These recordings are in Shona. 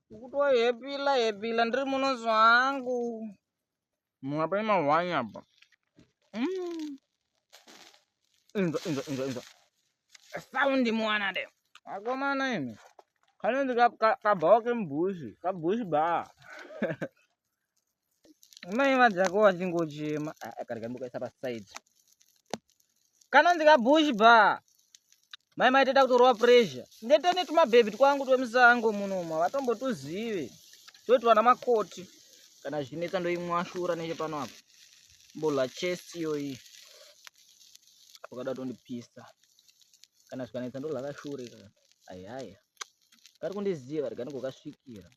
Kutohepila hepila ndiri muno zvangu. Apa imahwani apa. Inzwa inzwa inzwa inzwa. Sound mwana de. Akomana imi. Kanonzi kabhawa kemubhushi, kabhushi bar. Mai vadzako vachingochema. Ah, karega ndikaisa paside. Kanonzi kabush bar. Mai mai toda kutorova pressure. Ndete netumabhebhi twangu twemusango munomu vatombotuzive. Toti vana makoti. Kana zvichinetsa ndoimwashura nechepano apa. Mbola chest iyoyi. Wakada kutondipisa. Kana zvikanetsa ndodya kashure kaka. Ayaya. Kari kundiziva rega ndingokasvikira.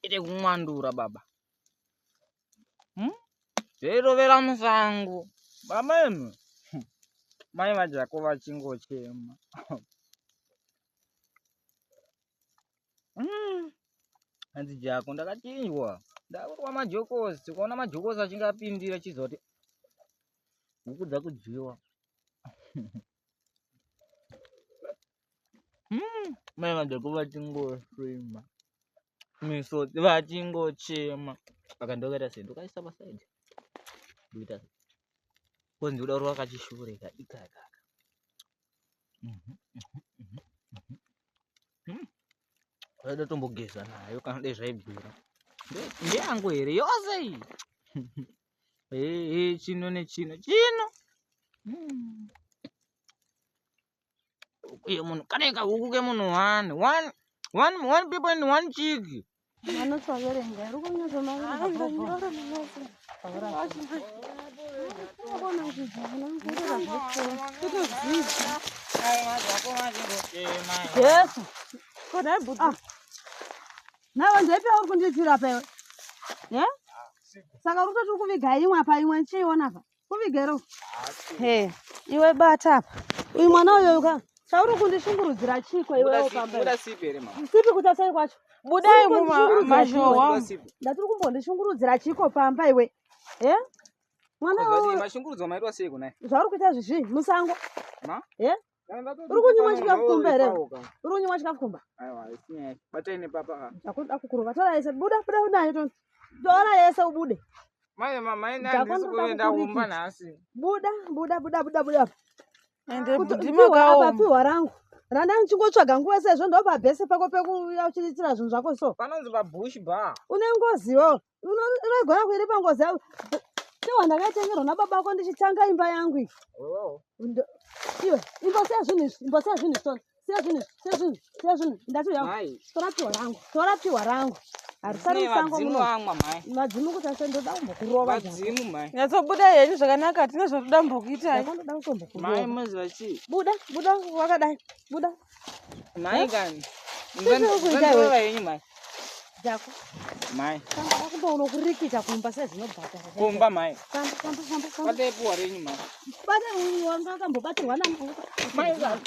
Ite kumwandura baba. Zveirovera musango. Baba imi. Mai vajako vachingochema. Hanzi Jako ndakachinjwa. Ndakurwa majokosi. Ukaona majokosi achinge apindira chiziva kuti huku dzakudyiwa. Mai vajako vachingosvima. Misodzi vachingochema. Aka ndokaita sei? Ndokaisa pasaidi. Ndoita sei? Konzi kuda kurova kachishure kadika kaka. Vaida tombogeza nayo kana dai zvaibvira. Ndeyangu here yose iyi? Hey, chino nechino chino. Uye munhu kane kahuku kemunhu one one one one people and one chick. Vanotsoverenga uri kunyatsomaverenga. Jesu. Kodai bhuti. Nawe ndeipi yauri kundiitira pa iwe? Ye? Saka uri kutoti uri kuviga imwe apa imwe ndichiiona apa. Kuviga here? He, iwe bata apa. Uyu mwana uyoyu ka chauri kundishungurudzira chiko iwewo pamba. Buda sipi here mama? Sipi kuita sei kwacho? Budai Kundishungurudzira mumazhowa. Buda sipi. Ndati uri kumbondishungurudzira chiko pamba iwe. Ye? Mwana uyu Mashungurudzwa maitwa sei kunai? zvauri kuita zvizvi musango. Ma? Ye? Uri kunyimwa chikafu kumba here? Uri kunyimwa chikafu kumba? Aiwa, haisi nyaya. Batai nepapa ka. Ndakuda kukurova. Tora yese. Buda buda unayo to. Tora yese ubude. Mai mama ina Jako handisi ndoda kuenda kumba kukurikita. nhasi. Buda buda buda buda buda. Ende Kuto- bhuti Pihwa apa makaoma. pihwa rangu. Randa ndichingotsvaga nguva sezvo ndopabhese pako pekuuya uchiitira zvinhu zvako so. Panonzi pabush bar. Une ngozi iwewe. Unogona kuiripa ngozi yako. Pihwa ndakaitengerwa nababa ako ndichitanga imba yangu iyi. Oh. Iwe, imbosiya zvinhu izvi, imbosiya zvinhu izvi tona. Siya zvinhu izvi, siya zvinhu, siya zvinhu. Ndati uya. Mai. Tora pihwa rangu. Tora pihwa rangu. Harisari Kune musango vadzimu muno. vamwa mai. Madzimu kuti ase ndoda kumbokurova. Jako. Vadzimu mai. Nyatsobuda henyu zvakanaka hatina zvatoda mbokuitai. Jako ndoda kutombokurova. Mai muziva chii? Buda, buda wakadai. Buda. Mai kani. Chii chiri kuita iwe? Ndirova henyu mai. Jako. Mai. Famba kumbonokurikita kumba sezvinobhadhara. Kumba mai. Famba, famba, famba, famba. Batai puwa renyu mai. Bata uyu wanga akambobatirwa nani? Mai kani.